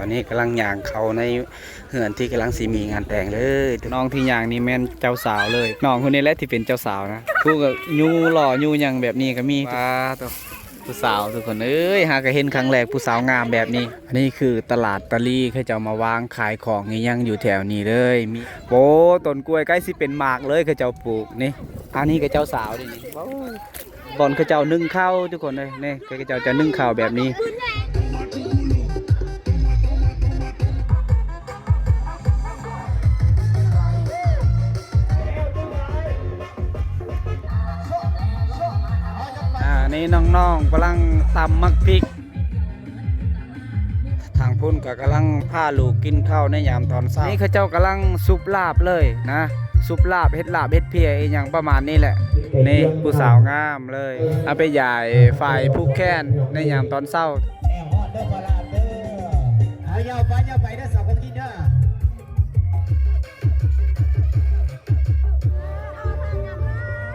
ຕອນນີ້ກຳລັງຍ່າງເຂົ້າໃນເຮືອນທີ່ກຳລັງຊິມີງານແຕ່ງເລີຍ. ນ້ອງທີ່ຍ່າງນີ້ແມ່ນເຈົ້າສາວເລີຍ. ນ້ອງຄົນນີ້ແຫຼະທີ່ເປັນເຈົ້າສາວນະ. ຜູ້ກໍຍູ້ຫຼໍ່ຍູ້ຫຍັງແບບນີ້ກໍມີ. ວ້າໂຕ ຜູ້ສາວທຸກຄົນເອີຍ ຫາກໍເຫັນຄັ້ງແລກຜູ້ສາວງາມແບບນີ້. ອັນນີ້ຄືຕະຫຼາດຕາລີ ເຂົາເຈົ້າມາວາງຂາຍຂອງອີ່ຫຍັງຢູ່ແຖວນີ້ເລີຍ. ມີ ໂອ້ ຕົ້ນກ້ວຍໃກ້ຊິເປັນໝາກເລີຍ ເຂົາເຈົ້າປູກນີ້. ອັນນີ້ກໍເຈົ້າສາວເດ້ນີ້. ໂອ້ ບ່ອນເຂົາເຈົ້າໜຶ້ງເຂົ້າທຸກຄົນເອີຍ. ນີ້ເຂົາເຈົ້າຈະໜຶ້ງເຂົ້າແບບນີ້. ອ່າ ນີ້ນ້ອງໆກຳລັງຕຳໝາກພິກ. ທາງພຸ້ນກໍກຳລັງພາລູກກິນເຂົ້າໃນຍາມຕອນເຊົ້າ. ນີ້ເຂົາເຈົ້າກຳລັງສຸບລາບເລີຍນະ, ສຸບລາບ ເຮັດລາບເຮັດເພຍອີ່ຫຍັງປະມານນີ້ແຫຼະ. ນີ້ຜູ້ສາວງາມເລີຍ ເອົາໄປຢາຍຝ້າຍຜູກແຂນໃນຍາມຕອນເຊົ້າ.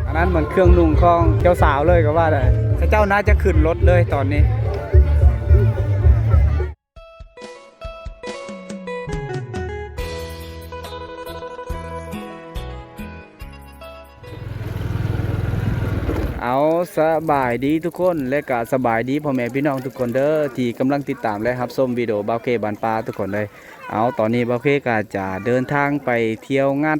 ອັນນັ້ນມັນເຄື່ອງນຸ່ງຂອງເຈົ້າສາວເລີຍກໍວ່າໄດ້. ເຂົາເຈົ້າໜ້າຈະຂຶ້ນລົດເລີຍຕອນນີ້. ເອົາ ສະບາຍດີທຸກຄົນ ແລະກະສະບາຍດີພໍ່ແມ່ພີ່ນ້ອງທຸກຄົນເດີ ທີ່ກຳລັງຕິດຕາມ ແລະ ຮັບຊົມວິດີໂອບ່າວເຄບ້ານປ່າທຸກຄົນເດີ. ເອົາ ຕອນນີ້ບ່າວເຄກໍຈະເດີນທາງໄປທ່ຽວງານ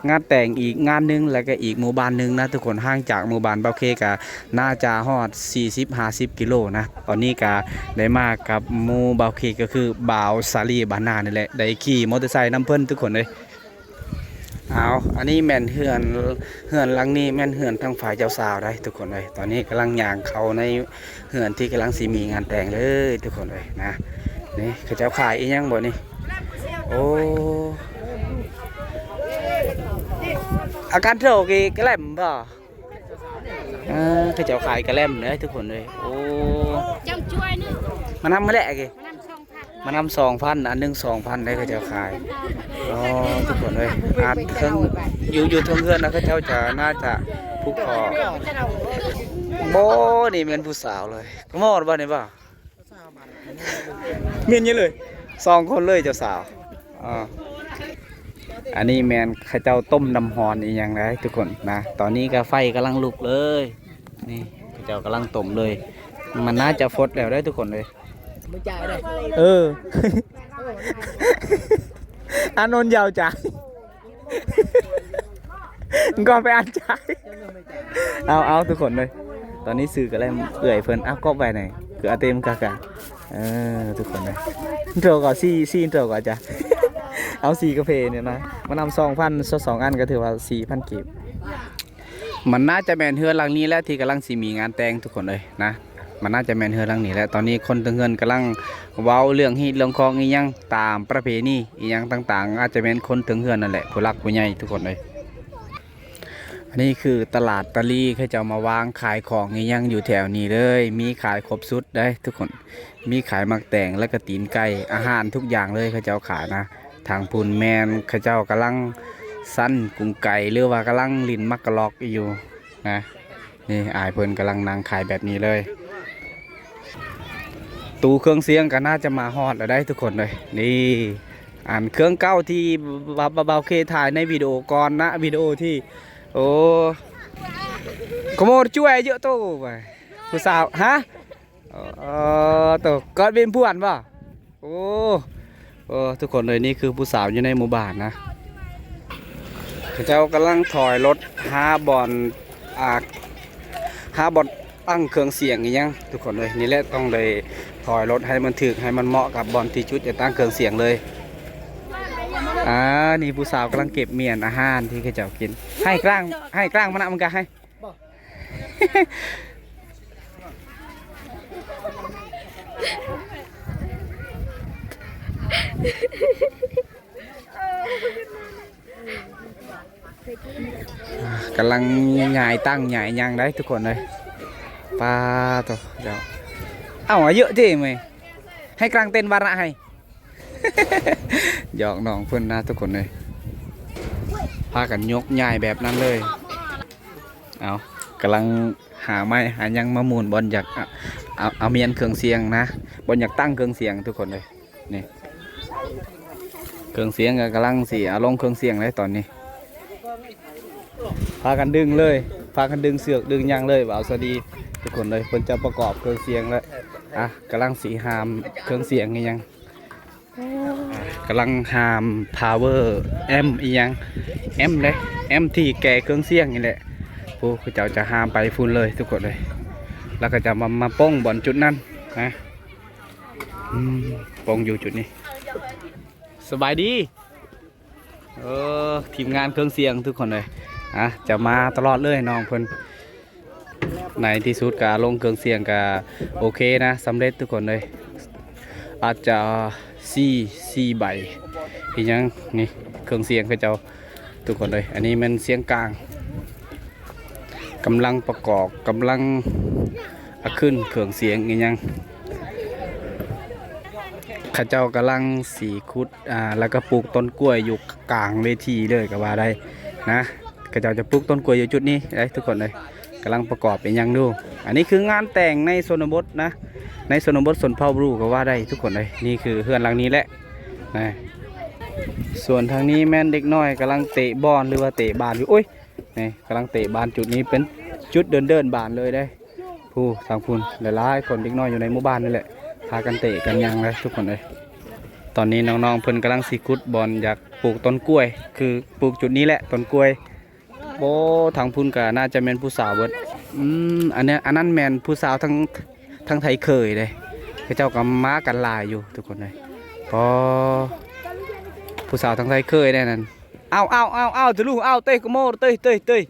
ງານແຕ່ງອີກງານໜຶ່ງ ແລະກະອີກໝູ່ບ້ານໜຶ່ງນະທຸກຄົນ. ຫ່າງຈາກໝູ່ບ້ານບ່າວເຄກະໜ້າຈະຮອດສີ່ສິບ ຫ້າສິບກິໂລນະ. ຕອນນີ້ກະໄດ້ມາກັບໝູ່ບ່າວເຄ ກໍຄືບ່າວສາລີບ້ານນານີ້ແຫຼະ ໄດ້ຂີ່ມໍເຕີໄຊນຳເພິ່ນທຸກຄົນເອີຍ. ເອົາ ອັນນີ້ແມ່ນເຮືອນ ເຮືອນຫຼັງນີ້ແມ່ນເຮືອນທາງຝ່າຍເຈົ້າສາວໄດ໋ທຸກຄົນເອີຍ. ຕອນນີ້ກຳລັງຍ່າງເຂົ້າໃນເຮືອນທີ່ກຳລັງຊິມີງານແຕ່ງເລີຍທຸກຄົນເອີຍນະ. ນີ້ເຂົາເຈົ້າຂາຍອີ່ຫຍັງບໍ່ນີ້? ໂອ້ ອາການໂທກກະແລັມບໍ່? ເອີ ເຂົາເຈົ້າຂາຍກະແລັມເດີທຸກຄົນເອີຍ. ໂອ້ ມານຳມື້ແລກ ມານຳສອງພັນ ອັນໜຶ່ງສອງພັນໄດ໋ ເຂົາເຈົ້າຂາຍ. ອໍ ທຸກຄົນເອີຍ ອັດເທິງ ຢູ່ ຢູ່ເທິງເຮືອນນະ ເຂົາເຈົ້າຈະ ໜ້າຈະຜູກຄໍ. ໂອ້ ນີ້ແມ່ນຜູ້ສາວເລີຍ ກະມອດບໍ່ນີ້ບໍ່? ແມ່ນຢູ່ເລີຍ ສອງຄົນເລີຍເຈົ້າສາວ. ອໍ ອັນນີ້ແມ່ນເຂົາເຈົ້າຕົ້ມນ້ຳຮ້ອນອີ່ຫຍັງໄດ໋ທຸກຄົນນະ. ຕອນນີ້ກະໄຟກຳລັງລຸກເລີຍ ນີ້ເຂົາເຈົ້າກຳລັງຕົ້ມເລີຍ. ມັນໜ້າຈະຟົດແລ້ວໄດ໋ທຸກຄົນເອີຍ. ເອີ ອານົນຢາວຈາຍ ກໍໄປອັນຈາຍ. ເອົາ ເອົາ ທຸກຄົນເອີຍ ຕອນນີ້ຊື້ກະແລັມເອື້ອຍເພິ່ນ. ເອົາ ກອບໄວ້ໃນ ຄືອາເຕັມກະກະ. ເອີ ທຸກຄົນເອີຍ ໂຕກໍສີ່ ສີ່ໂຕກໍຈະ ເອົາສີ່ກະເພນີ້ນະ ມານຳສອງພັນ ສອງອັນກໍຖືວ່າສີ່ພັນກີບ. ມັນໜ້າຈະແມ່ນເຮືອນຫຼັງນີ້ແຫຼະທີ່ກຳລັງຊິມີງານແຕ່ງທຸກຄົນເອີຍນະ. ມັນໜ້າຈະແມ່ນເຮືອນຫຼັງນີ້ແຫຼະ. ຕອນນີ້ຄົນເທິງເຮືອນກຳລັງເວົ້າເລື່ອງຮີດເລື່ອງຄອງອີ່ຫຍັງຕາມປະເພນີອີ່ຫຍັງຕ່າງໆ ອາດຈະແມ່ນຄົນເທິງເຮືອນນັ້ນແຫຼະ ຜູ້ຫຼັກຜູ້ໃຫຍ່ທຸກຄົນເອີຍ. ອັນນີ້ຄືຕະຫຼາດຕາລີ ເຂົາເຈົ້າມາວາງຂາຍຂອງອີ່ຫຍັງຢູ່ແຖວນີ້ເລີຍ. ມີຂາຍຄົບຊຸດໄດ໋ທຸກຄົນ ມີຂາຍໝາກແຕງ ແລ້ວກະຕີນໄກ່ ອາຫານທຸກຢ່າງເລີຍ ເຂົາເຈົ້າຂາຍນະ. ທາງພຸ້ນແມ່ນເຂົາເຈົ້າກຳລັງສັນກຸງໄກ່ ຫຼືວ່າກຳລັງຫຼິ້ນໝາກກະລອກຢູ່ນະ. ນີ້ອ້າຍເພິ່ນກຳລັງນັ່ງຂາຍແບບນີ້ເລີຍ. ຕູ້ເຄື່ອງສຽງກໍໜ້າຈະມາຮອດແລ້ວໄດ໋ທຸກຄົນເອີຍ. ນີ້ ອັນເຄື່ອງເກົ່າທີ່ ບ່າວ ບ່າວເຄຖ່າຍໃນວິດີໂອກ່ອນນະ ວິດີໂອທີ່ ໂອ້ ຂະໂມດຈວຍເຍອະໂຕ ຜູ້ສາວ ຮະ? ເອີ ໂຕ ກອດເປັນພວນບໍ່? ໂອ້ ໂອ້ ທຸກຄົນເອີຍ ນີ້ຄືຜູ້ສາວຢູ່ໃນໝູ່ບ້ານນະ. ເຂົາເຈົ້າກຳລັງຖອຍລົດຫາບ່ອນ ອ່າ ຫາບ່ອນຕັ້ງເຄື່ອງສຽງອີ່ຫຍັງທຸກຄົນເອີຍ. ນີ້ແຫຼະ ຕ້ອງໄດ້ຖອຍລົດໃຫ້ມັນຖືກ ໃຫ້ມັນເໝາະກັບບ່ອນທີ່ຈຸດຈະຕັ້ງເຄື່ອງສຽງເລີຍ. ອ່າ ນີ້ຜູ້ສາວກຳລັງເກັບໝ້ຽນອາຫານທີ່ເຂົາເຈົ້າກິນ. ໃຫ້ກາງ ໃຫ້ກາງມານະ ມັນກະໃຫ້ ກຳລັງຍ້າຍຕັ່ງຍ້າຍຫຍັງໄດ໋ທຸກຄົນເອີຍ. ປາໂຕ ເຈົ້າ ເອົາ ອາຍຸຕິ ໃຫ້ກາງເຕັ້ນບາລະ ໃຫ້ ຢອກນ້ອງເພິ່ນນະທຸກຄົນເອີຍ. ພາກັນຍົກຍ້າຍແບບນັ້ນເລີຍ. ເອົາ ກຳລັງຫາໄມ້ຫາຫຍັງມາໝູນບ່ອນຢາກ ເອົາ ເອົາ ເອົາໝ້ຽນເຄື່ອງສຽງນະ ບ່ອນຢາກຕັ້ງເຄື່ອງສຽງທຸກຄົນເອີຍ. ນີ້ ເຄື່ອງສຽງກໍກຳລັງຊິເອົາລົງເຄື່ອງສຽງເລີຍຕອນນີ້ ພາກັນດຶງເລີຍ ພາກັນດຶງເຊືອກດຶງຫຍັງເລີຍ ບ່າວສາດີທຸກຄົນເລີຍ ເພິ່ນຈະປະກອບເຄື່ອງສຽງແລ້ວ ອ່ະ ກຳລັງຊິຫາມເຄື່ອງສຽງອີ່ຫຍັງ ກຳລັງຫາມພາວເວີແອັມອີ່ຫຍັງ ແອັມເດ້ ແອັມທີ່ແກ່ເຄື່ອງສຽງນີ້ແຫຼະ ໂອ້ ເຂົາເຈົ້າຈະຫາມໄປພຸ້ນເລີຍທຸກຄົນເລີຍ ແລ້ວກໍຈະມາ ມາປົງບ່ອນຈຸດນັ້ນນະ ອືມ ປົງຢູ່ຈຸດນີ້ ສະບາຍດີ ເອີ ທີມງານເຄື່ອງສຽງທຸກຄົນເລີຍ ອ່ະ ຈະມາຕະຫຼອດເລີຍນ້ອງເພິ່ນ ໃນທີ່ສຸດກະລົງເຄື່ອງສຽງກະໂອເຄນະ ສຳເລັດທຸກຄົນເລີຍ ອາດຈະສີ່ ສີ່ໃບ ອີ່ຫຍັງນີ້ ເຄື່ອງສຽງເຂົາເຈົ້າທຸກຄົນເລີຍ ອັນນີ້ແມ່ນສຽງກາງ ກຳລັງປະກອບ ກຳລັງອາຂຶ້ນເຄື່ອງສຽງອີ່ຫຍັງ ເຂົາເຈົ້າກຳລັງຊິຂຸດ ອ່າ ແລ້ວກໍປູກຕົ້ນກ້ວຍຢູ່ກາງເວທີເລີຍກໍວ່າໄດ້ນະ ເຂົາເຈົ້າຈະປູກຕົ້ນກ້ວຍຢູ່ຈຸດນີ້ເດ້ທຸກຄົນເອີຍ ກຳລັງປະກອບອີ່ຫຍັງຢູ່ ອັນນີ້ຄືງານແຕ່ງໃນຊົນນະບົດນະ ໃນຊົນນະບົດຊົນເຜົ່າບຣູກໍວ່າໄດ້ທຸກຄົນເອີຍ ນີ້ຄືເຮືອນຫຼັງນີ້ແຫຼະນະ ສ່ວນທາງນີ້ແມ່ນເດັກນ້ອຍກຳລັງເຕະບອນ ຫຼືວ່າເຕະບານຢູ່ ໂອ້ຍ ນີ້ກຳລັງເຕະບານ ຈຸດນີ້ເປັນຈຸດເດີ່ນໆບານເລີຍເດ້ ຜູ້ທາງພຸ້ນຫຼາຍໆຄົນ ເດັກນ້ອຍຢູ່ໃນໝູ່ບ້ານນີ້ແຫຼະ ພາກັນເຕະກັນຫຍັງເລີຍທຸກຄົນເອີຍ ຕອນນີ້ນ້ອງໆເພິ່ນກຳລັງຊິຂຸດບ່ອນຢາກປູກຕົ້ນກ້ວຍ ຄືປູກຈຸດນີ້ແຫຼະຕົ້ນກ້ວຍ ໂອ້ ທາງພຸ້ນກໍໜ້າຈະແມ່ນຜູ້ສາວເບິດ ອືມ ອັນນີ້ ອັນນັ້ນແມ່ນຜູ້ສາວທາງ ທາງໄທເຄີຍເດ້ ເຂົາເຈົ້າກໍມາກັນຫຼາຍຢູ່ທຸກຄົນເອີຍ ປໍ ຜູ້ສາວທາງໄທເຄີຍແດ່ນັ້ນ ອ້າວ ອ້າວ ອ້າວ ອ້າວ ຈະລູ ອ້າວ ເຕີຍ ກະໂມ ເຕີຍ ເຕີຍ ເຕີຍ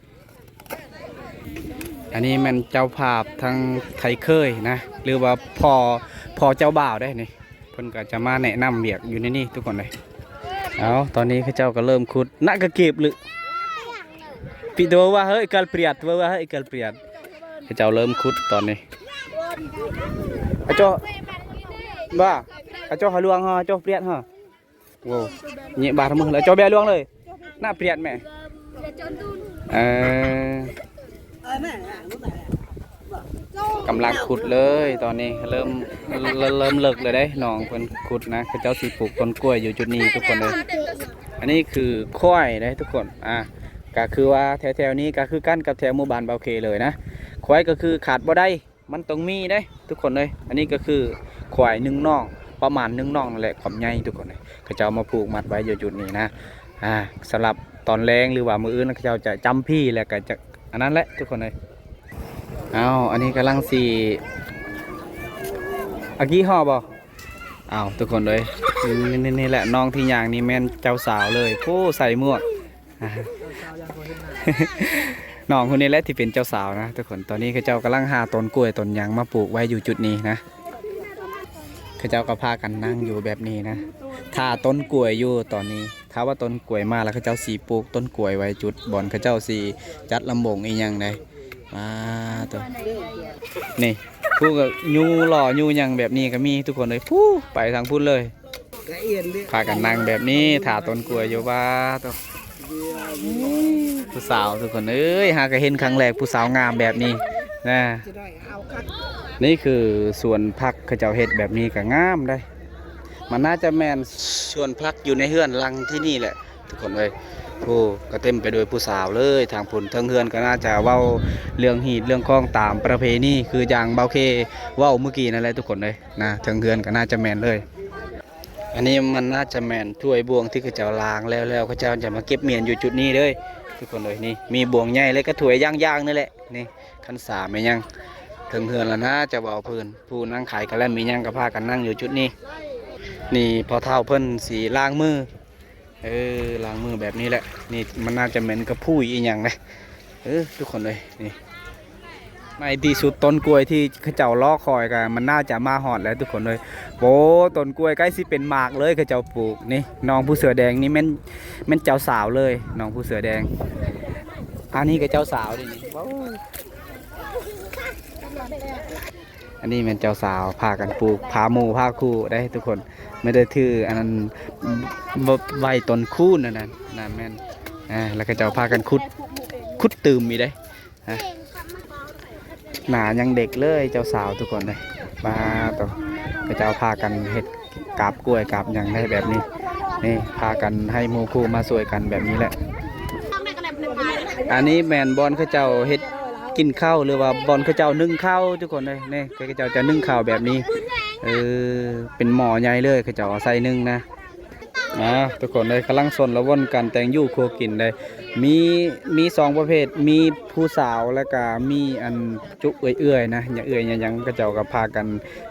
ອັນນີ້ແມ່ນເຈົ້າພາບທາງໄທເຄີຍນະ ຫຼືວ່າພໍ່ ພໍ່ເຈົ້າບ່າວເດ້ນີ້ ເພິ່ນກໍຈະມາແນະນຳວຽກຢູ່ໃນນີ້ທຸກຄົນເອີຍ ເອົາ ຕອນນີ້ເຂົາເຈົ້າກໍເລີ່ມຂຸດ ນະກະເກັບ ຫຼື ປິດ ເອີ ວ່າເຮີ້ຍ ກາລປຽດ ເອີ ວ່າເຮີ້ຍ ກາລປຽດ ເຂົາເຈົ້າເລີ່ມຂຸດຕອນນີ້ ອາຈໍ ວ່າ ອາຈໍ ຫາລວງ ຫາຈໍ ປຽດ ຫາ ໂອ້ ເຍະບາດມື ແລ້ວເຈົ້າແບະລວງເລີຍ ໜ້າປຽດແມ ເອີ ກຳລັງຂຸດເລີຍ ຕອນນີ້ເລີ່ມ ເລີ່ມເລີກແລ້ວເດ້ ນ້ອງເພິ່ນຂຸດນະ ເຂົາເຈົ້າຊິປູກຕົ້ນກ້ວຍຢູ່ຈຸດນີ້ທຸກຄົນເອີຍ ອັນນີ້ຄືຄວາຍເດ້ທຸກຄົນ ອ່າ ກະຄືວ່າແຖວໆນີ້ກະຄືກັນກັບແຖວໝູ່ບ້ານບ່າວເຄເລີຍນະ ຄວາຍກໍຄືຂາດບໍ່ໄດ້ ມັນຕ້ອງມີເດ້ທຸກຄົນເອີຍ ອັນນີ້ກໍຄືຄວາຍໜຶ່ງໜອງ ປະມານໜຶ່ງໜອງນັ້ນແຫຼະ ຄວາມໃຫຍ່ທຸກຄົນເອີຍ ເຂົາເຈົ້າມາຜູກມັດໄວ້ຢູ່ຈຸດນີ້ນະ ອ່າ ສຳລັບຕອນແລງ ຫຼືວ່າມື້ອື່ນເຂົາເຈົ້າຈະຈຳພີ້ ແລ້ວກໍຈະ ອັນນັ້ນແຫຼະທຸກຄົນເອີຍ ເອົາ ອັນນີ້ກຳລັງຊິ ອາກີ່ຫໍ່ບໍ່? ເອົາ ທຸກຄົນເອີຍ ນີ້ ນີ້ແຫຼະ ນ້ອງທີ່ຍ່າງນີ້ແມ່ນເຈົ້າສາວເລີຍ ໂອ້ ໃສ່ໝວກ ນ້ອງຄົນນີ້ແຫຼະທີ່ເປັນເຈົ້າສາວນະທຸກຄົນ ຕອນນີ້ເຂົາເຈົ້າກຳລັງຫາຕົ້ນກ້ວຍຕົ້ນຫຍັງມາປູກໄວ້ຢູ່ຈຸດນີ້ນະ ເຂົາເຈົ້າກໍພາກັນນັ່ງຢູ່ແບບນີ້ນະ ຖ້າຕົ້ນກ້ວຍຢູ່ຕອນນີ້ ຖ້າວ່າຕົ້ນກ້ວຍມາແລ້ວ ເຂົາເຈົ້າຊິປູກຕົ້ນກ້ວຍໄວ້ຈຸດບ່ອນເຂົາເຈົ້າຊິຈັດລຳວົງອີ່ຫຍັງໃດ໋ ມາໂຕ ນີ້ ຜູ້ກໍຍູ້ຫຼໍ່ຍູ້ຫຍັງແບບນີ້ກໍມີທຸກຄົນເອີຍ ຜູ້ໄປທາງພຸ້ນເລີຍ ພາກັນນັ່ງແບບນີ້ ຖ້າຕົ້ນກ້ວຍຢູ່ ວ່າໂຕ ຜູ້ສາວທຸກຄົນເອີຍ ຫາກໍເຫັນຄັ້ງແລກ ຜູ້ສາວງາມແບບນີ້ນະ ນີ້ຄືສວນຜັກ ເຂົາເຈົ້າເຮັດແບບນີ້ກໍງາມເດ້ ມັນໜ້າຈະແມ່ນສວນຜັກຢູ່ໃນເຮືອນຫຼັງທີ່ນີ້ແຫຼະ ທຸກຄົນເອີຍ ໂອ້ ກໍເຕັມໄປດ້ວຍຜູ້ສາວເລີຍ ທາງພຸ້ນ ເທິງເຮືອນກໍໜ້າຈະເວົ້າເລື່ອງຮີດເລື່ອງຄອງຕາມປະເພນີ ຄືຢ່າງບ່າວເຄເວົ້າມື້ກີ້ນັ້ນແຫຼະທຸກຄົນເອີຍ ນະ ເທິງເຮືອນກໍໜ້າຈະແມ່ນເລີຍ ອັນນີ້ມັນໜ້າຈະແມ່ນຖ້ວຍບ່ວງທີ່ເຂົາເຈົ້າລ້າງແລ້ວໆ ເຂົາເຈົ້າຈະມາເກັບມ້ຽນຢູ່ຈຸດນີ້ເດີ ທຸກຄົນເອີຍ ນີ້ ມີບ່ວງໃຫຍ່ ແລ້ວກໍຖ້ວຍຢ່າງໆນີ້ແຫຼະ ນີ້ ຄັນສາແມ່ນຫຍັງ ເທິງເຮືອນລະໜ້າຈະເວົ້າພື້ນ ຜູ້ນັ່ງຂາຍກະແລັມມີຫຍັງກໍພາກັນນັ່ງຢູ່ຈຸດນີ້ ນີ້ພໍ່ເຖົ້າເພິ່ນຊິລ້າງມື ເອີ ລ້າງມືແບບນີ້ແຫຼະ ນີ້ມັນໜ້າຈະແມ່ນກະພຸ້ຍອີ່ຫຍັງນະ ເອີ ທຸກຄົນເອີຍ ນີ້ ໃນທີ່ສຸດຕົ້ນກ້ວຍທີ່ເຂົາເຈົ້າລໍຄອຍກໍມັນໜ້າຈະມາຮອດແລ້ວທຸກຄົນເອີຍ ໂອ້ ຕົ້ນກ້ວຍໃກ້ຊິເປັນໝາກເລີຍ ເຂົາເຈົ້າປູກ ນີ້ ນ້ອງຜູ້ເສື້ອແດງນີ້ແມ່ນ ແມ່ນເຈົ້າສາວເລີຍ ນ້ອງຜູ້ເສື້ອແດງ ອັນນີ້ກໍເຈົ້າສາວເດ້ນີ້ ໂອ້ ອັນນີ້ແມ່ນເຈົ້າສາວພາກັນປູກ ພາໝູ່ພາຄູ່ໄດ໋ທຸກຄົນ ແມ່ນໄດ້ຖືອັນນັ້ນ ໄວ້ຕົ້ນຄູນອັນນັ້ນ ນັ້ນແມ່ນ ອ່າ ແລ້ວເຂົາເຈົ້າພາກັນຂຸດ ຂຸດຕື່ມອີກເດ້ ນາຍັງເດັກເລີຍເຈົ້າສາວທຸກຄົນເອີຍ ປາໂຕ ເຂົາເຈົ້າພາກັນເຮັດ ກາບກ້ວຍກາບຫຍັງໄດ້ແບບນີ້. ນີ້ ພາກັນໃຫ້ໝູ່ຄູ່ມາຊ່ວຍກັນແບບນີ້ແຫຼະ. ອັນນີ້ແມ່ນບ່ອນເຂົາເຈົ້າເຮັດກິນເຂົ້າ ຫຼືວ່າບ່ອນເຂົາເຈົ້າໜຶ້ງເຂົ້າ ທຸກຄົນເອີຍ. ນີ້ ເຂົາເຈົ້າຈະໜຶ້ງເຂົ້າແບບນີ້ ເອີ ເປັນໝໍ້ໃຫຍ່ເລີຍ ເຂົາເຈົ້າເອົາໃສ່ໜຶ້ງນະ. ອ່າ ທຸກຄົນເອີຍ ກຳລັງຊົນລະວົນກັນແຕ່ງຢູ່ຄົວກິນເດ້. ມີ ມີສອງປະເພດ ມີຜູ້ສາວ ແລ້ວກະມີອັນຈຸເອື້ອຍໆນະ ຍາເອື້ອຍຍາຫຍັງ ເຂົາເຈົ້າກໍພາກັນ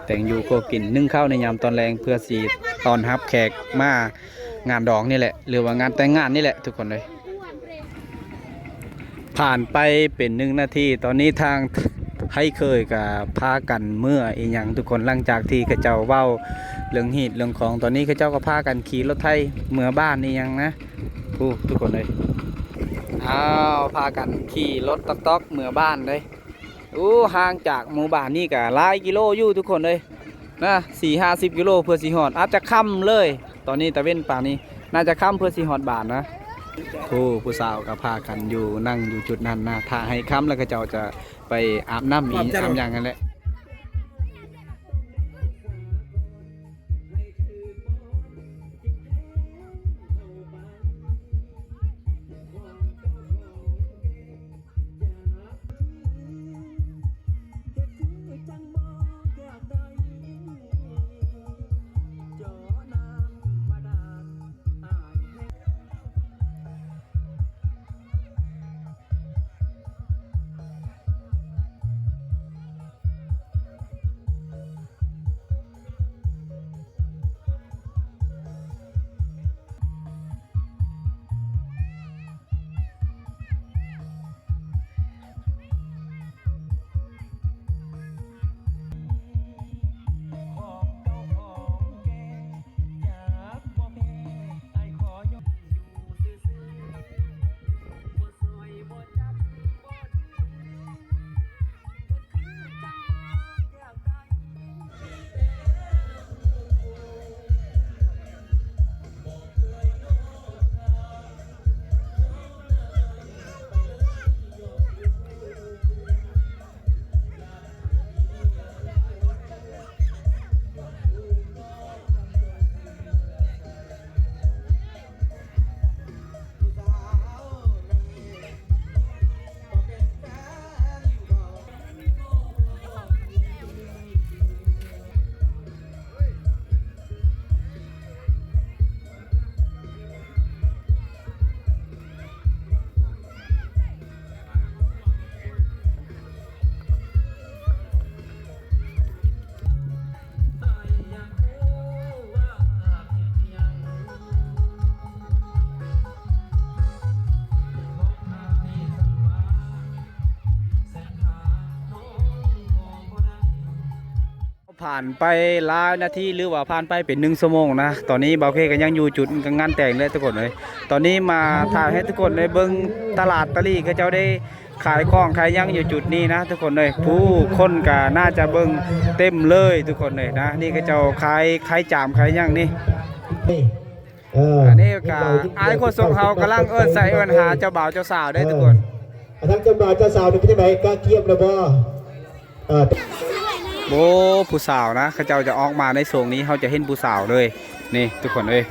ແຕ່ງຢູ່ຄົວກິນ ໜຶ້ງເຂົ້າໃນຍາມຕອນແລງ ເພື່ອຊິຕ້ອນຮັບແຂກມາ ງານດອງນີ້ແຫຼະ ຫຼືວ່າງານແຕ່ງງານນີ້ແຫຼະ ທຸກຄົນເອີຍ. ຜ່ານໄປເປັນໜຶ່ງນາທີ ຕອນນີ້ທາງໄທເຂີຍກໍພາກັນເມືອອີ່ຫຍັງ ທຸກຄົນ. ຫຼັງຈາກທີ່ເຂົາເຈົ້າເວົ້າເລື່ອງຮີດເລື່ອງຄອງ ຕອນນີ້ເຂົາເຈົ້າກໍພາກັນຂີ່ລົດໄຖເມືອບ້ານອີ່ຫຍັງນະ ໂອ້ ທຸກຄົນເອີຍ. ອ້າວ ພາກັນຂີ່ລົດຕອກໆເມືອບ້ານເດ້. ໂອ້ ຫ່າງຈາກໝູ່ບ້ານນີ້ກໍຫຼາຍກິໂລຢູ່ ທຸກຄົນເອີຍ ນະ ສີ່ຫ້າສິບກິໂລເພື່ອຊິຮອດ ອາດຈະຄ່ຳເລີຍ. ຕອນນີ້ຕາເວັນປານນີ້ ໜ້າຈະຄ່ຳເພື່ອຊິຮອດບ້ານນະ. ໂອ້ ຜູ້ສາວກໍພາກັນຢູ່ ນັ່ງຢູ່ຈຸດນັ້ນນະ ຖ້າໃຫ້ຄ່ຳແລ້ວເຂົາເຈົ້າຈະໄປອາບນ້ຳອີ່ ອາບຫຍັງຫັ້ນແຫຼະ. ຜ່ານໄປຫຼາຍນາທີ ຫຼືວ່າຜ່ານໄປເປັນໜຶ່ງຊົ່ວໂມງນະ ຕອນນີ້ບ່າວເຄກໍຍັງຢູ່ຈຸດງານແຕ່ງເລີຍ ທຸກຄົນເອີຍ. ຕອນນີ້ມາຖ່າຍໃຫ້ທຸກຄົນໄດ້ເບິ່ງຕະຫຼາດຕະຫຼີ່ ເຂົາເຈົ້າໄດ້ ຂາຍຂອງຂາຍຫຍັງຢູ່ຈຸດນີ້ນະ ທຸກຄົນເອີຍ. ຜູ້ຄົນກໍໜ້າຈະເບິ່ງເຕັມເລີຍ ທຸກຄົນເອີຍນະ. ນີ້ເຂົາເຈົ້າຂາຍ ຂາຍຈາມຂາຍຫຍັງນີ້. ເອີ ອັນນີ້ກໍອ້າຍໂຄສົກເຮົາກຳລັງເອີ້ນໃສ່ເອີ້ນຫາເຈົ້າບ່າວເຈົ້າສາວເດ້ ເອີ ທຸກຄົນ. ທາງເຈົ້າບ່າວເຈົ້າສາວນີ້ເປັນຈັ່ງໃດ ກະກຽມແລ້ວບໍ່? ເອີ ໂອ້ ຜູ້ສາວນະ ເຂົາເຈົ້າຈະອອກມາໃນຊ່ວງນີ້ ເຮົາຈະເຫັນຜູ້ສາວເລີຍນີ້ ທຸກຄົນເອີຍ.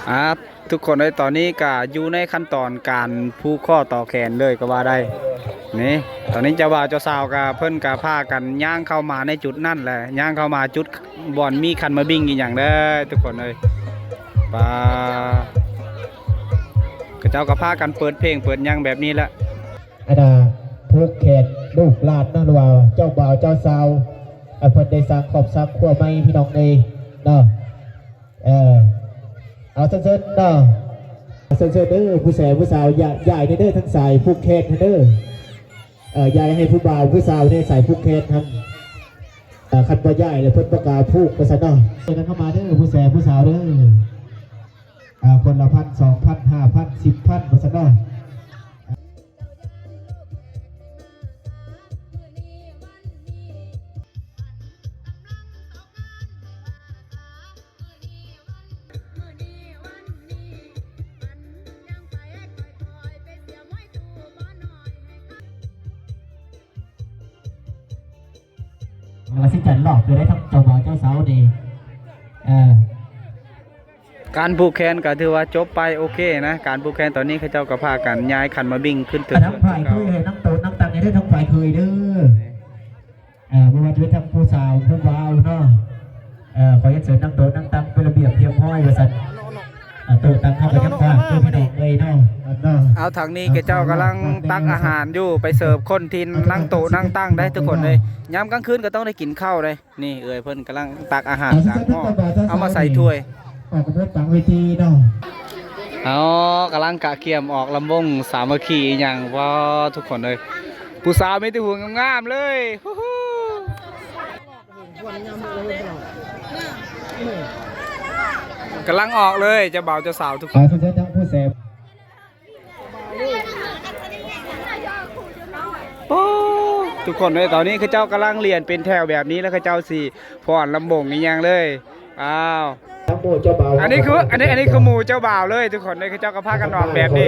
ອ່າ ທຸກຄົນເອີຍ ຕອນນີ້ກະຢູ່ໃນຂັ້ນຕອນການຜູກຂໍ້ຕໍ່ແຂນເລີຍກໍວ່າໄດ້. ນີ້ ຕອນນີ້ເຈົ້າບ່າວເຈົ້າສາວກະ ເພິ່ນກະພາກັນຍ່າງເຂົ້າມາໃນຈຸດນັ້ນແຫຼະ ຍ່າງເຂົ້າມາຈຸດບ່ອນມີຂັນໝາກບິ້ງອີ່ຫຍັງເດີ ທຸກຄົນເອີຍ. ປາ ເຂົາເຈົ້າກໍພາກັນເປີດເພງເປີດຫຍັງແບບນີ້ແຫຼະ. ອັນນ່າ ຜູກແຂນລູກຫຼານເນາະ ຫຼືວ່າເຈົ້າບ່າວເຈົ້າສາວ ເພິ່ນໄດ້ສ້າງຄອບສ້າງຄົວໃໝ່ ພີ່ນ້ອງເອີຍເນາະ. ເອີ ເອົາ ເຊີນໆເນາະ ເຊີນໆເດີ ຜູ້ແສຜູ້ສາວ ຢາຍ ຢາຍແດ່ເດີ ທາງສາຍຜູກແຂນຫັ້ນເດີ. ເອີ ຢາຍໃຫ້ຜູ້ບ່າວຜູ້ສາວແດ່ ສາຍຜູກແຂນຫັ້ນ. ເອີ ຄັນບໍ່ຢາຍແລ້ວເພິ່ນບໍ່ກ້າຜູກ ວ່າຊັ້ນເນາະ. ເຊີນກັນເຂົ້າມາເດີ ຜູ້ແສຜູ້ສາວເດີ. ເອີ ຄົນລະພັນ ສອງພັນ ຫ້າພັນ ສິບພັນ ວ່າຊັ້ນເນາະ. ວ່າຊິຈັດລອບເພື່ອໄດ້ທັງເຈົ້າບ່າວເຈົ້າສາວນີ້ ເອີ ການຜູກແຂນກໍຖືວ່າຈົບໄປ ໂອເຄນະ ການຜູກແຂນ. ຕອນນີ້ເຂົາເຈົ້າກໍພາກັນຍ້າຍຂັນໝາກບິ້ງຂຶ້ນເຖິງ ທັງຝ່າຍເຄີຍ ເຮືອນຄືເກົ່າ ໃຫ້ນັ່ງໂຕະນັ່ງຕັ່ງໃຫ້ໄດ້ທັງຝ່າຍເຄີຍເດີ. ເອີ ບໍ່ວ່າຈະເປັນທັງຜູ້ສາວຜູ້ບ່າວເນາະ ເອີ ຂໍຮຽນເຊີນນັ່ງໂຕະນັ່ງຕັ່ງເປັນລະບຽບຮຽບຮ້ອຍວ່າຊັ້ນ. ເອີ ໂຕະຕັ່ງເຮົາກໍຍັງວ່າງເດີພີ່ນ້ອງເອີຍເນາະ. ເອົາ ທາງນີ້ເຂົາເຈົ້າກຳລັງຕັກອາຫານຢູ່ ໄປເສີບຄົນທີ່ນັ່ງໂຕະນັ່ງຕັ່ງໄດ້ທຸກຄົນເອີຍ. ຍາມກາງຄືນກໍຕ້ອງໄດ້ກິນເຂົ້າເດ້. ນີ້ເອີຍເພິ່ນກຳລັງຕັກອາຫານຕາມໝໍ້ ເອົາມາໃສ່ຖ້ວຍ ອອກກະບົດກາງເວທີເນາະ. ອໍ ກຳລັງກະກຽມອອກລຳວົງສາມັກຄີອີ່ຫຍັງ. ວ້າ ທຸກຄົນເອີຍ ຜູ້ສາວມີແຕ່ຜູ້ງາມໆເລີຍ. ກຳລັງອອກເລີຍ ເຈົ້າບ່າວເຈົ້າສາວທຸກຄົນ. ໂອ້ ທຸກຄົນເອີຍ ຕອນນີ້ເຂົາເຈົ້າກຳລັງລຽນເປັນແຖວແບບນີ້ ແລ້ວເຂົາເຈົ້າຊິຟ້ອນລຳວົງອີ່ຫຍັງເລີຍ. ອ້າວ ທັງໝູ່ເຈົ້າບ່າວ ອັນນີ້ຄື ອັນນີ້ ອັນນີ້ຄືໝູ່ເຈົ້າບ່າວເລີຍທຸກຄົນເອີຍ. ເຂົາເຈົ້າກໍພາກັນອອກແບບນີ້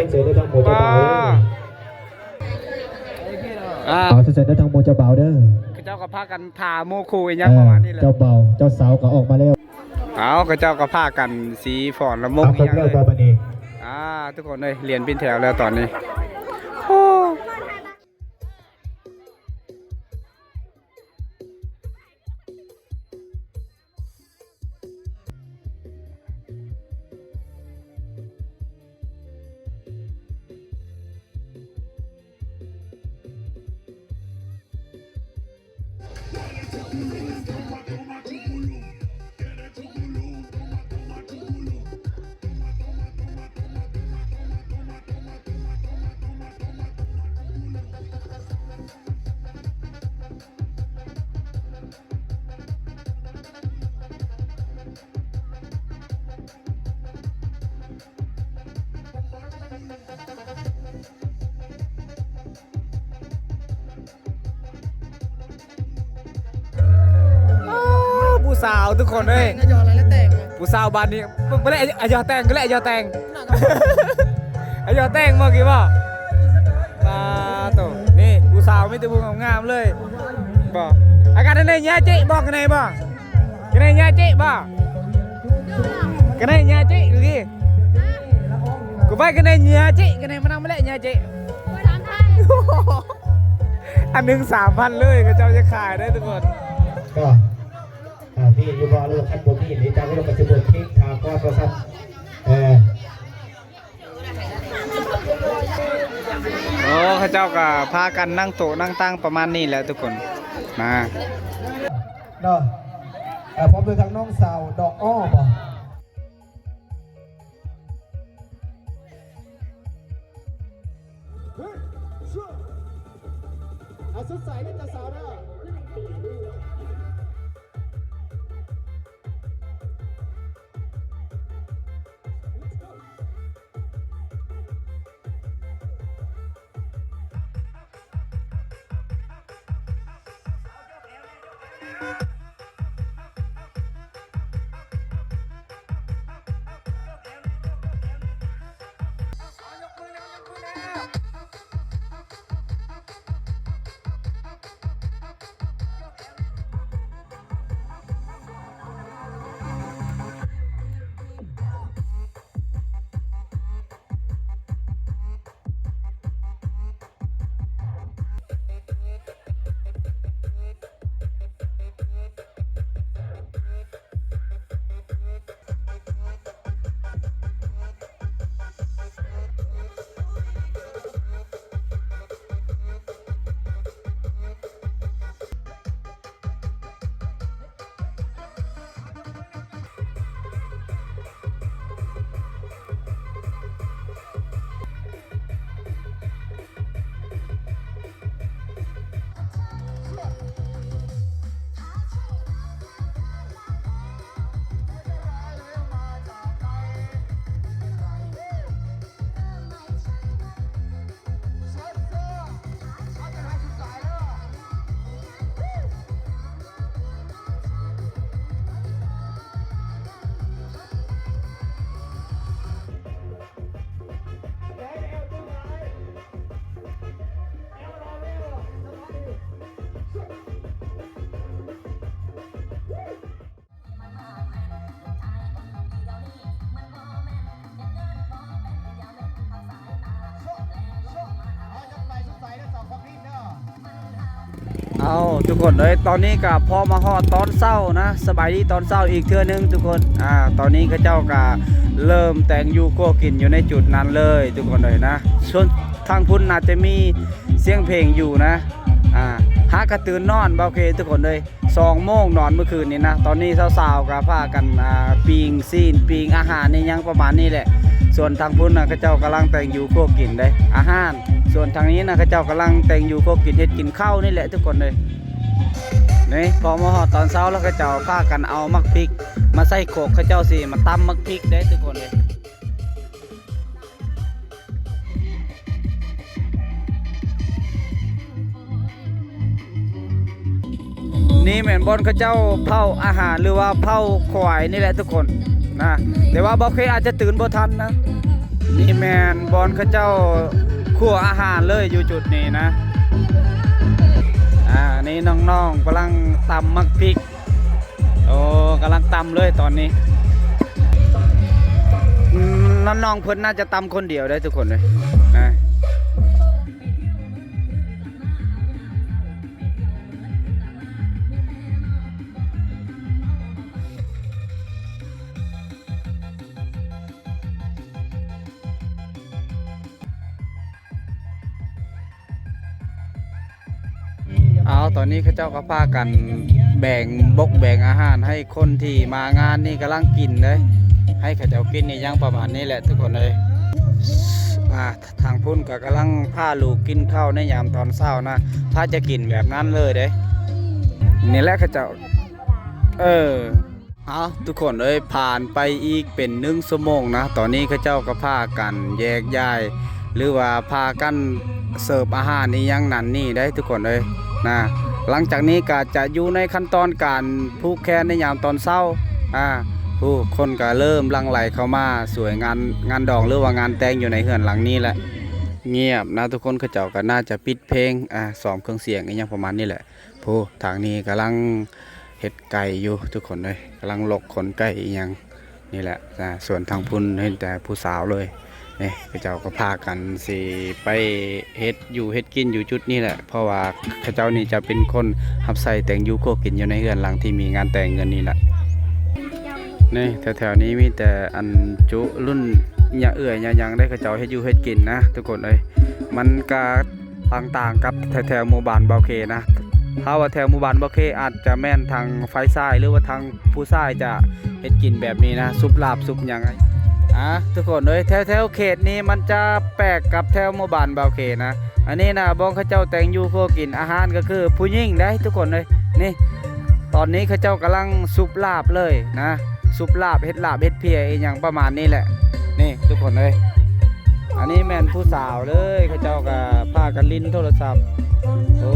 ອ້າວ ຂໍເຊີນເດີທັງໝູ່ເຈົ້າບ່າວເດີ. ເຂົາເຈົ້າກໍພາກັນຖ້າໝູ່ຄູ່ອີ່ຫຍັງປະມານນີ້ແຫຼະ. ເຈົ້າບ່າວເຈົ້າສາວກໍອອກມາແລ້ວ. ເອົາ ເຂົາເຈົ້າກໍພາກັນຊິຟ້ອນລຳວົງອີ່ຫຍັງເລີຍ. ອ່າ ທຸກຄົນເອີຍ ລຽນເປັນແຖວແລ້ວຕອນນີ້. ໂອ້ ອ້າວ ຜູ້ສາວທຸກຄົນເອີຍ ແຕ່ງກໍຢອກແລ້ວແຕ່ງ ຜູ້ສາວບ້ານນີ້ ເບິ່ງ ເບິ່ງແລ້ວ ອາຢອກແຕ່ງ ກໍແລ້ວອາຢອກແຕ່ງ ອາຢອກແຕ່ງບໍ່ກີ້ບໍ່? ປາໂຕ ນີ້ຜູ້ສາວມີແຕ່ຜູ້ງາມໆເລີຍ. ບໍ່ ອາການໃນຍາຈິບໍ່ ກັນໃນບໍ່? ກະໄນຍາຈິບໍ່? ກະໄນຍາຈິ ເມື່ອກີ້ ກູໄປກະໄນຍາຈິ ກະໄນມານຳແຫຼະຍາຈິ. ສາມພັນ ອັນໜຶ່ງສາມພັນເລີຍ ເຂົາເຈົ້າຈະຂາຍໄດ້ທຸກຄົນ. ກໍ ອ່າ ມີຢູ່ບໍ່? ຫຼືວ່າຄັນບໍ່ມີນີ້ ຈາກນີ້ລາວກໍຊິເປີດເພງຖ້າກ່ອນວ່າຊັ້ນ. ເອີ ໂອ້ ເຂົາເຈົ້າກໍພາກັນນັ່ງໂຕະນັ່ງຕັ່ງປະມານນີ້ແຫຼະທຸກຄົນ ມາເນາະ. ເອີ ພ້ອມດ້ວຍທັງນ້ອງສາວດອກອ້ອບໍ? ເອົາ ສົດໃສເດີເຈົ້າສາວເດີ. ເອົາ ທຸກຄົນເອີຍ ຕອນນີ້ກະພໍມາຮອດຕອນເຊົ້ານະ. ສະບາຍດີຕອນເຊົ້າອີກເທື່ອໜຶ່ງທຸກຄົນ. ອາ ຕອນນີ້ເຂົາເຈົ້າກະເລີ່ມແຕ່ງຢູ່ຄົວກິນຢູ່ໃນຈຸດນັ້ນເລີຍທຸກຄົນເອີຍນະ. ສ່ວນທາງພຸ້ນໜ້າຈະມີສຽງເພງຢູ່ນະ. ອາ ຫາກະຕື່ນນອນ ບໍ່ໂອເຄ ທຸກຄົນເອີຍ. ສອງໂມງນອນມື້ຄືນນີ້ນະ. ຕອນນີ້ສາວໆກະພາກັນ ອ່າ ປີ້ງຊີ້ນ ປີ້ງອາຫານອີ່ຫຍັງປະມານນີ້ແຫຼະ. ສ່ວນທາງພຸ້ນນະ ເຂົາເຈົ້າກຳລັງແຕ່ງຢູ່ຄົວກິນເດ້ ອາຫານ. ສ່ວນທາງນີ້ນະ ເຂົາເຈົ້າກຳລັງແຕ່ງຢູ່ຄົວກິນ ເຮັດກິນເຂົ້ານີ້ແຫຼະທຸກຄົນເອີຍ. ນີ້ ພໍມາຮອດຕອນເຊົ້າແລ້ວ ເຂົາເຈົ້າພາກັນເອົາໝາກພິກມາໃສ່ຄົກ ເຂົາເຈົ້າຊິມາຕຳໝາກພິກເດ້ທຸກຄົນເອີຍ. ນີ້ແມ່ນບ່ອນເຂົາເຈົ້າເຜົາອາຫານ ຫຼືວ່າເຜົາຄວາຍນີ້ແຫຼະທຸກຄົນນະ. ແຕ່ວ່າບໍ່ເຄອາດຈະຕື່ນບໍ່ທັນນະ. ນີ້ແມ່ນບ່ອນເຂົາເຈົ້າຄົວອາຫານເລີຍຢູ່ຈຸດນີ້ນະ. ອາ ນີ້ນ້ອງໆກຳລັງຕຳໝາກພິກ. ໂອ້ ກຳລັງຕຳເລີຍຕອນນີ້. ອືມ ນ້ອງໆເພິ່ນໜ້າຈະຕຳຄົນດຽວໄດ໋ທຸກຄົນເອີຍນະ. ເອົາ ຕອນນີ້ເຂົາເຈົ້າກໍພາກັນແບ່ງບົກແບ່ງອາຫານໃຫ້ຄົນທີ່ມາງານນີ້ກຳລັງກິນເດ້ ໃຫ້ເຂົາເຈົ້າກິນອີ່ຫຍັງປະມານນີ້ແຫຼະທຸກຄົນເອີຍ. ອ່າ ທາງພຸ້ນກໍກຳລັງພາລູກກິນເຂົ້າໃນຍາມຕອນເຊົ້ານະ ພາຈະກິນແບບນັ້ນເລີຍເດ້. ນີ້ແຫຼະເຂົາເຈົ້າ ເອີ ເອົາ ທຸກຄົນເອີຍ ຜ່ານໄປອີກເປັນໜຶ່ງຊົ່ວໂມງນະ ຕອນນີ້ເຂົາເຈົ້າກໍພາກັນແຍກຍ້າຍ ຫຼືວ່າພາກັນເສີບອາຫານອີ່ຫຍັງນັ້ນນີ້ໄດ໋ທຸກຄົນເອີຍນະ. ຫຼັງຈາກນີ້ກໍຈະຢູ່ໃນຂັ້ນຕອນການຜູກແຂນໃນຍາມຕອນເຊົ້າ. ອາ ຜູ້ຄົນກໍເລີ່ມຫຼັ່ງໄຫຼເຂົ້າມາຊ່ວຍງານ ງານດອງ ຫຼືວ່າງານແຕ່ງຢູ່ໃນເຮືອນຫຼັງນີ້ແຫຼະ. ງຽບນະທຸກຄົນ ເຂົາເຈົ້າກໍໜ້າຈະປິດເພງ ອາ ຊ້ອມເຄື່ອງສຽງອີ່ຫຍັງປະມານນີ້ແຫຼະ. ຜູ້ທາງນີ້ກຳລັງເຮັດໄກ່ຢູ່ທຸກຄົນເອີຍ ກຳລັງລົກຂົນໄກ່ອີ່ຫຍັງນີ້ແຫຼະ. ອາ ສ່ວນທາງພຸ້ນເຫັນແຕ່ຜູ້ສາວເລີຍ. ນີ້ເຂົາເຈົ້າກໍພາກັນຊິໄປເຮັດຢູ່ເຮັດກິນຢູ່ຈຸດນີ້ແຫຼະ ເພາະວ່າເຂົາເຈົ້ານີ້ຈະເປັນຄົນຮັບໃຊ້ແຕ່ງຢູ່ຄົວກິນຢູ່ໃນເຮືອນຫຼັງທີ່ມີງານແຕ່ງເງິນນີ້ແຫຼະ. ນີ້ແຖວໆນີ້ມີແຕ່ອັນຈຸລຸ້ນຍາເອື້ອຍຍາຫຍັງເດ້ ເຂົາເຈົ້າເຮັດຢູ່ເຮັດກິນນະທຸກຄົນເອີຍ. ມັນກະ ຕ່າງໆກັບແຖວໆໝູ່ບ້ານບ່າວເຄນະ. ຖ້າວ່າແຖວໝູ່ບ້ານບ່າວເຄອາດຈະແມ່ນທາງຝ່າຍຊາຍ ຫຼືວ່າທາງຜູ້ຊາຍຈະເຮັດກິນແບບນີ້ນະ ຊຸບລາບຊຸບຫຍັງ. ອາ ທຸກຄົນເອີຍ ແຖວໆເຂດນີ້ມັນຈະແປກກັບແຖວໝູ່ບ້ານບ່າວເຄນະ. ອັນນີ້ນະ ບ່ອນເຂົາເຈົ້າແຕ່ງຢູ່ຄົວກິນ ອາຫານກໍຄືຜູ້ຍິງເດ້ທຸກຄົນເອີຍ. ນີ້ ຕອນນີ້ເຂົາເຈົ້າກຳລັງຊຸບລາບເລີຍນະ. ຊຸບລາບ ເຮັດລາບເຮັດເພຍອີ່ຫຍັງປະມານນີ້ແຫຼະ. ນີ້ທຸກຄົນເອີຍ ອັນນີ້ແມ່ນຜູ້ສາວເລີຍ ເຂົາເຈົ້າກໍພາກັນຫຼິ້ນໂທລະສັບ. ໂອ້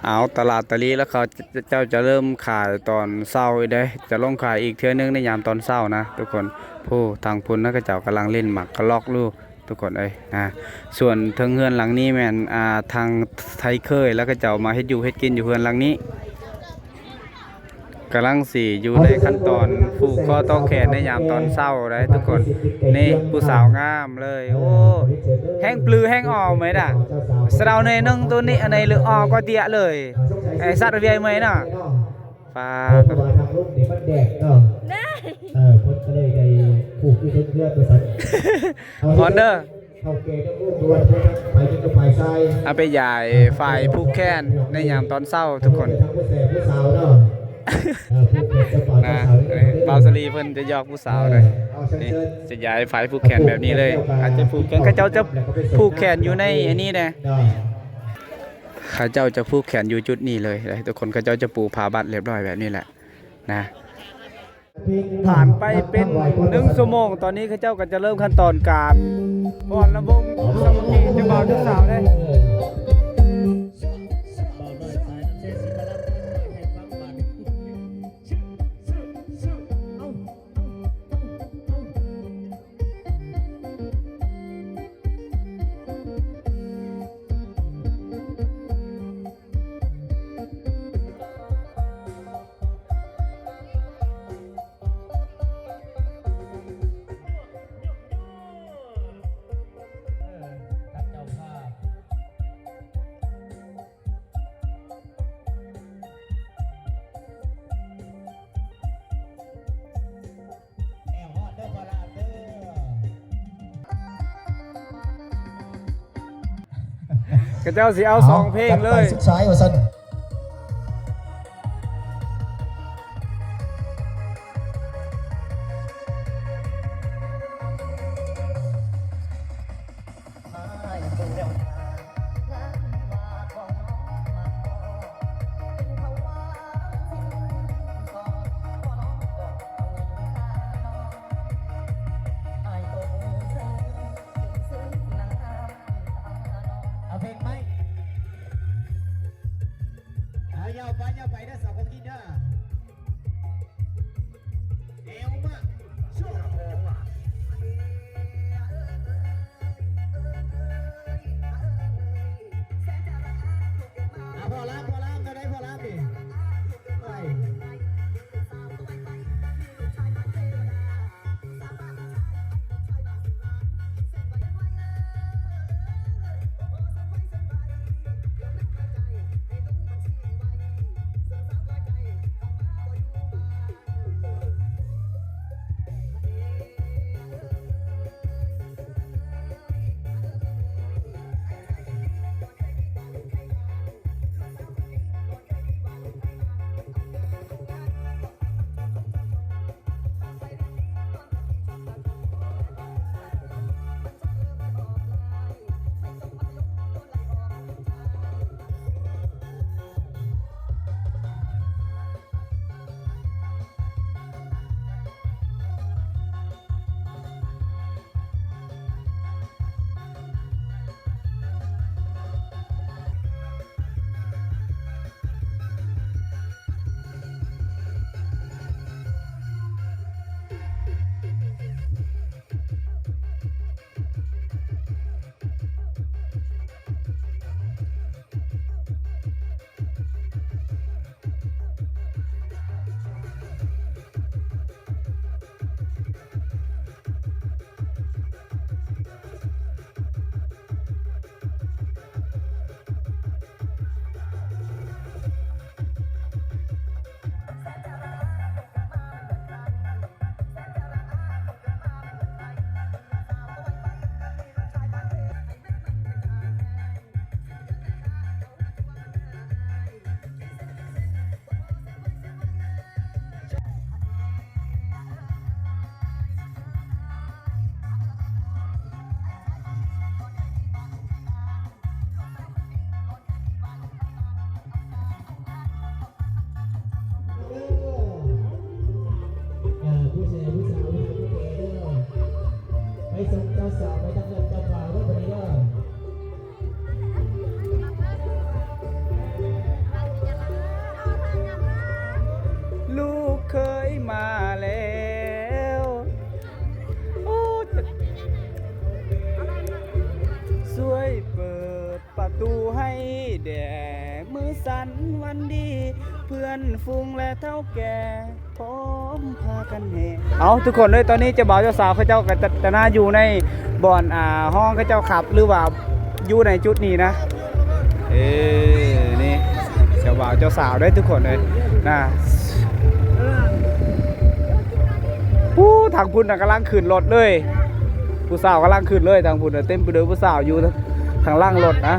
ເອົາ ຕະຫຼາດຕະລີແລ້ວ ເຂົາເຈົ້າຈະເລີ່ມຂາຍຕອນເຊົ້າເດ້ ຈະລົງຂາຍອີກເທື່ອໜຶ່ງໃນຍາມຕອນເຊົ້ານະທຸກຄົນ. ຜູ້ທາງພຸ້ນນະ ເຂົາເຈົ້າກຳລັງຫຼິ້ນໝາກກະລອກຢູ່ ທຸກຄົນເອີຍນະ. ສ່ວນເທິງເຮືອນຫຼັງນີ້ແມ່ນ ອ່າ ທາງໄທເຄີຍ ແລ້ວເຂົາເຈົ້າມາເຮັດຢູ່ເຮັດກິນຢູ່ເຮືອນຫຼັງນີ້ ກຳລັງຊິຢູ່ໃນຂັ້ນຕອນຜູກຄໍຕໍ່ແຂນໃນຍາມຕອນເຊົ້າໄດ໋ທຸກຄົນ. ນີ້ຜູ້ສາວງາມເລີຍ ໂອ້ ແຮ່ງປລືແຮ່ງອອກເລີຍນະ. ສະເດົາເນຍໜຶ່ງໂຕນີ້ ອັນນີ້ເລີຍອອກກໍເຕຍເລີຍ ໄອ້ສັດວຽຍເມຍນະ. ປາ ເພາະວ່າທາງລົມນີ້ມັນແດດເນາະ ເອີ ເພິ່ນກໍເລີຍໄດ້ຜູກຢູ່ເທິງເຮືອນວ່າຊັ້ນ. ອອນເດີ ເຖົ້າແກ່ຈັກລູກດ້ວຍ ໄປນີ້ກໍໄປຊາຍ ເອົາໄປຢາຍຝ້າຍຜູກແຂນໃນຍາມຕອນເຊົ້າທຸກຄົນ. ທາງຜູ້ແສຜູ້ສາວເນາະ ເອີ ຜູກແຂນເຈົ້າບ່າວເຈົ້າສາວນີ້ ບ່າວສາລີເພິ່ນຈະຢອກຜູ້ສາວເດີ. ເອີ ນີ້ຈະຢາຍຝ້າຍຜູກແຂນແບບນີ້ເລີຍ ອາດຈະຜູກແຂນ ເຂົາເຈົ້າຈະຜູກແຂນຢູ່ໃນອັນນີ້ເດ້. ເຂົາເຈົ້າຈະຜູກແຂນຢູ່ຈຸດນີ້ເລີຍເດ້ທຸກຄົນ ເຂົາເຈົ້າຈະປູຜ້າບັດຮຽບຮ້ອຍແບບນີ້ແຫຼະນະ. ຜ່ານໄປເປັນໜຶ່ງຊົ່ວໂມງ ຕອນນີ້ເຂົາເຈົ້າກໍຈະເລີ່ມຂັ້ນຕອນການຟ້ອນລຳວົງສາມັກຄີເຈົ້າບ່າວເຈົ້າສາວເດ້. ເອີ ເຈົ້າພາບ ເຂົາເຈົ້າຊິເອົາສອງເພງເລີຍ ຈັດໄປສຸດທ້າຍວ່າຊັ້ນ. ເອົາເພງໃໝ່ ເອົາ ຍາວໄປ ຍາວໄປເດີ ສາວຄົນຄິດເດີ. ອ່າ ພໍລາມ ພໍລາມ ເທົ່າໃດພໍລາມນີ້ ໄປ. ເອີ ຜູ້ແຊຜູ້ສາວ ຜູ້ແກ່ເດີ ໄປສົ່ງເຈົ້າສາວໄປທາງເຮືອນເຈົ້າບ່າວເດີ ບັດນີ້ເດີ. ລູກເຂີຍມາແລ້ວ ໂອ້ ຊ່ວຍເປີດປະຕູໃຫ້ແດ່ ມື້ສັນວັນດີ ເພື່ອນຝູງ ແລະ ເຖົ້າແກ່ ພ້ອມພາກັນແຫ່. ເອົາ ທຸກຄົນເອີຍ ຕອນນີ້ເຈົ້າບ່າວເຈົ້າສາວເຂົາເຈົ້າກໍຈະ ຈະນາຢູ່ໃນບ່ອນ ອ່າ ຮອງເຂົາເຈົ້າຂັບ ຫຼືວ່າຢູ່ໃນຈຸດນີ້ນະ. ເອີ ນີ້ເຈົ້າບ່າວເຈົ້າສາວເດ້ ທຸກຄົນເອີຍນະ. ຜູ້ທາງພຸ້ນນະກຳລັງຂຶ້ນລົດເລີຍ ຜູ້ສາວກຳລັງຂຶ້ນເລີຍ ທາງພຸ້ນນະ ເຕັມໄປດ້ວຍຜູ້ສາວຢູ່ທາງຫຼັງລົດນະ.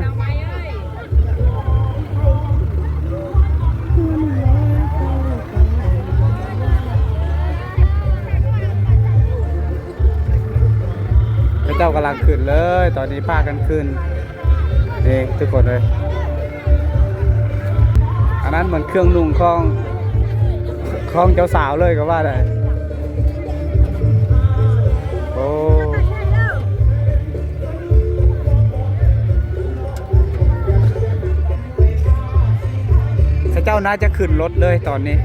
ເຂົາເຈົ້າກຳລັງຂຶ້ນເລີຍ ຕອນນີ້ພາກັນຂຶ້ນ ນີ້ທຸກຄົນເອີຍ ອັນນັ້ນມັນເຄື່ອງນຸ່ງຂອງ ຂອງເຈົ້າສາວເລີຍກໍວ່າໄດ້. ໂອ້ ເຂົາເຈົ້າໜ້າຈະຂຶ້ນລົດເລີຍຕອນນີ້.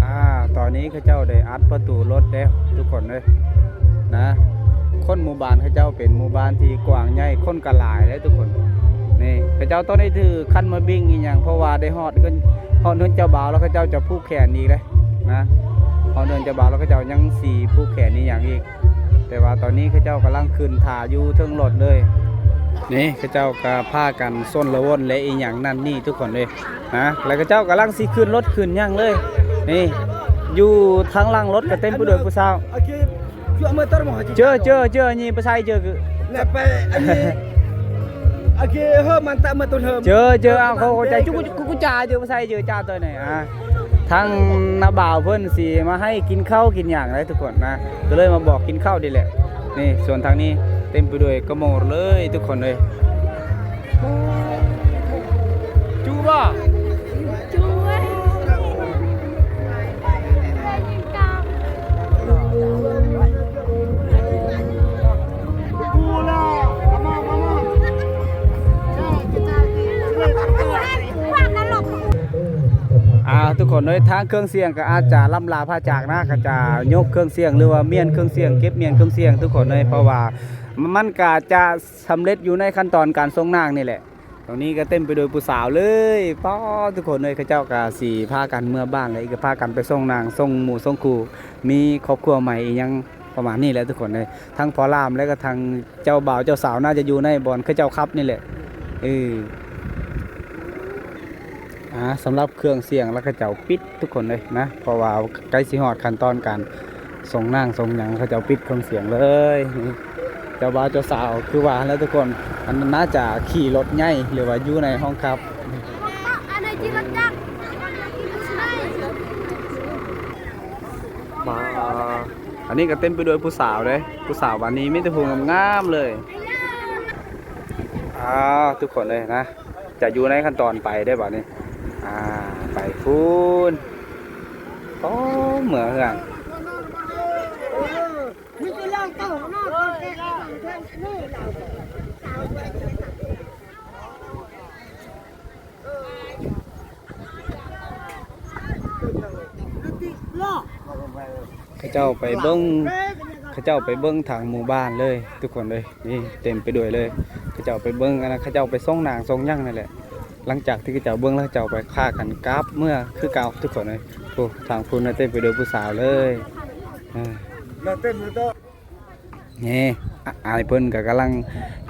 ອ່າ ຕອນນີ້ເຂົາເຈົ້າໄດ້ອັດປະຕູລົດແລ້ວ ທຸກຄົນເອີຍນະ. ຄົນໝູ່ບ້ານເຂົາເຈົ້າເປັນໝູ່ບ້ານທີ່ກວ້າງໃຫຍ່ ຄົນກໍຫຼາຍເດ້ທຸກຄົນ. ນີ້ເຂົາເຈົ້າຕ້ອງໄດ້ຖືຄັນມາບິງອີ່ຫຍັງ ເພາະວ່າໄດ້ຮອດເຮືອນ ຮອດເຮືອນເຈົ້າບ່າວແລ້ວ ເຂົາເຈົ້າຈະຜູກແຂນອີກເດ້ນະ. ຮອດເຮືອນເຈົ້າບ່າວແລ້ວ ເຂົາເຈົ້າຍັງຊິຜູກແຂນອີ່ຫຍັງອີກ. ແຕ່ວ່າຕອນນີ້ເຂົາເຈົ້າກຳລັງຂຶ້ນຖ້າຢູ່ເທິງລົດເລີຍ. ນີ້ເຂົາເຈົ້າກໍພາກັນຊົນລະວົນ ແລະ ອີ່ຫຍັງນັ້ນນີ້ທຸກຄົນເລີຍນະ. ແລ້ວເຂົາເຈົ້າກຳລັງຊິຂຶ້ນລົດຂຶ້ນຫຍັງເລີຍ. ນີ້ຢູ່ທາງຫຼັງລົດກໍເຕັມໄປດ້ວຍຜູ້ສາວ. ເຈີ ເຈີ ເຈີ ນີ້ປະໄຊເຈີ ເຈີ ເຈີ ເອົາ ເຂົາເຂົ້າໃຈ ຈຸ ກຸ ກຸ ຈາ ເຈີ ປະໄຊເຈີ ຈາ ໂຕນີ້ ອາ ທາງນ້າບ່າວເພິ່ນຊິມາໃຫ້ກິນເຂົ້າກິນຫຍັງເລີຍທຸກຄົນນະ ກໍເລີຍມາບອກກິນເຂົ້ານີ້ແຫຼະ. ນີ້ ສ່ວນທາງນີ້ເຕັມໄປດ້ວຍກະໂມເລີຍທຸກຄົນເອີຍ. ຈູບໍ່? ອ່າ ທຸກຄົນເອີຍ ທາງເຄື່ອງສຽງກໍອາດຈະລ່ຳລາພາຈາກນະ ເຂົາຈະຍົກເຄື່ອງສຽງ ຫຼືວ່າມ້ຽນເຄື່ອງສຽງ ເກັບມ້ຽນເຄື່ອງສຽງ ທຸກຄົນເອີຍ ເພາະວ່າມັນກໍຈະ ສຳເລັດຢູ່ໃນຂັ້ນຕອນການສົ່ງນາງນີ້ແຫຼະ. ຕອນນີ້ກໍເຕັມໄປໂດຍຜູ້ສາວເລີຍ ປ້າ ທຸກຄົນເອີຍ. ເຂົາເຈົ້າກໍຊິພາກັນເມືອບ້ານ ແລ້ວກໍພາກັນໄປສົ່ງນາງ ສົ່ງໝູ່ສົ່ງຄູ່ ມີຄອບຄົວໃໝ່ອີ່ຫຍັງປະມານນີ້ແຫຼະທຸກຄົນເອີຍ. ທັງພໍ່ຫຼາມ ແລ້ວກໍທັງເຈົ້າບ່າວເຈົ້າສາວ ໜ້າຈະຢູ່ໃນບ່ອນເຂົາເຈົ້າຂັບນີ້ແຫຼະ. ເອີ ອ່າ ສຳລັບເຄື່ອງສຽງແລ້ວເຂົາເຈົ້າປິດທຸກຄົນເລີຍນະ ເພາະວ່າໃກ້ຊິຮອດຂັ້ນຕອນການສົ່ງນາງສົ່ງຫຍັງ ເຂົາເຈົ້າປິດເຄື່ອງສຽງເລີຍ. ເຈົ້າບ່າວເຈົ້າສາວຄືວ່າແລ້ວທຸກຄົນ ອັນນັ້ນໜ້າຈະຂີ່ລົດໃຫຍ່ ຫຼືວ່າຢູ່ໃນຫ້ອງຂັບ. ອັນນັ້ນຂີ່ລົດຈັກ ອັນນີ້ຂີ່ມອເຕີໄຊ. ມາ ອັນນີ້ກໍເຕັມໄປດ້ວຍຜູ້ສາວເດ້ ຜູ້ສາວບ້ານນີ້ມີແຕ່ຜູ້ງາມໆເລີຍ. ອ່າ ທຸກຄົນເອີຍນະ ຈະຢູ່ໃນຂັ້ນຕອນໄປເດ້ບາດນີ້ ອ່າ ໄປພຸ້ນ ໂອ້ ເມືອເຮືອນ. ເຂົາເຈົ້າໄປເບິ່ງ ເຂົາເຈົ້າໄປເບິ່ງທາງໝູ່ບ້ານເລີຍທຸກຄົນເອີຍ. ນີ້ເຕັມໄປດ້ວຍເລີຍ ເຂົາເຈົ້າໄປເບິ່ງ ອັນນັ້ນເຂົາເຈົ້າໄປສົ່ງນາງສົ່ງຫຍັງນັ້ນແຫຼະ. ຫຼັງຈາກທີ່ເຂົາເຈົ້າເບິ່ງແລ້ວ ເຂົາເຈົ້າໄປພາກັນກັບເມືອຄືເກົ່າທຸກຄົນເອີຍ. ໂອ້ ທາງພຸ້ນນະເຕັມໄປດ້ວຍຜູ້ສາວເລີຍ. ອ່າ ນີ້ ອາ ອ້າຍເພິ່ນກໍກຳລັງ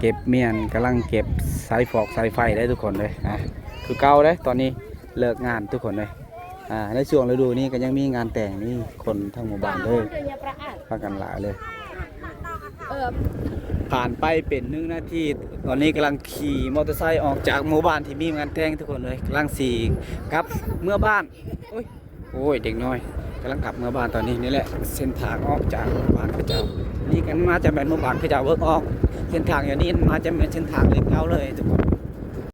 ເກັບມ້ຽນ ກຳລັງເກັບສາຍຟອກສາຍໄຟເດ້ທຸກຄົນເອີຍ. ອ່າ ຄືເກົ່າເດ້ ຕອນນີ້ເລີກງານທຸກຄົນເອີຍ. ອ່າ ໃນຊ່ວງລະດູນີ້ກໍຍັງມີງານແຕ່ງ ມີຄົນທັງໝູ່ບ້ານເລີຍ ພາກັນຫຼາຍເລີຍ. ຜ່ານໄປເປັນໜຶ່ງນາທີ ຕອນນີ້ກຳລັງຂີ່ມໍເຕີໄຊອອກຈາກໝູ່ບ້ານທີ່ມີງານແຕ່ງທຸກຄົນເອີຍ ກຳລັງຊິກັບເມືອບ້ານ. ໂອ້ຍ ໂອ້ຍ ເດັກນ້ອຍກຳລັງກັບເມືອບ້ານຕອນນີ້. ນີ້ແຫຼະເສັ້ນທາງອອກຈາກບ້ານເຂົາເຈົ້າ ນີ້ກໍໜ້າຈະແມ່ນໝູ່ບ້ານເຂົາເຈົ້າເບິ່ງອອກ. ເສັ້ນທາງຢູ່ນີ້ໜ້າຈະແມ່ນເສັ້ນທາງເລກເກົ່າເລີຍທຸກຄົນ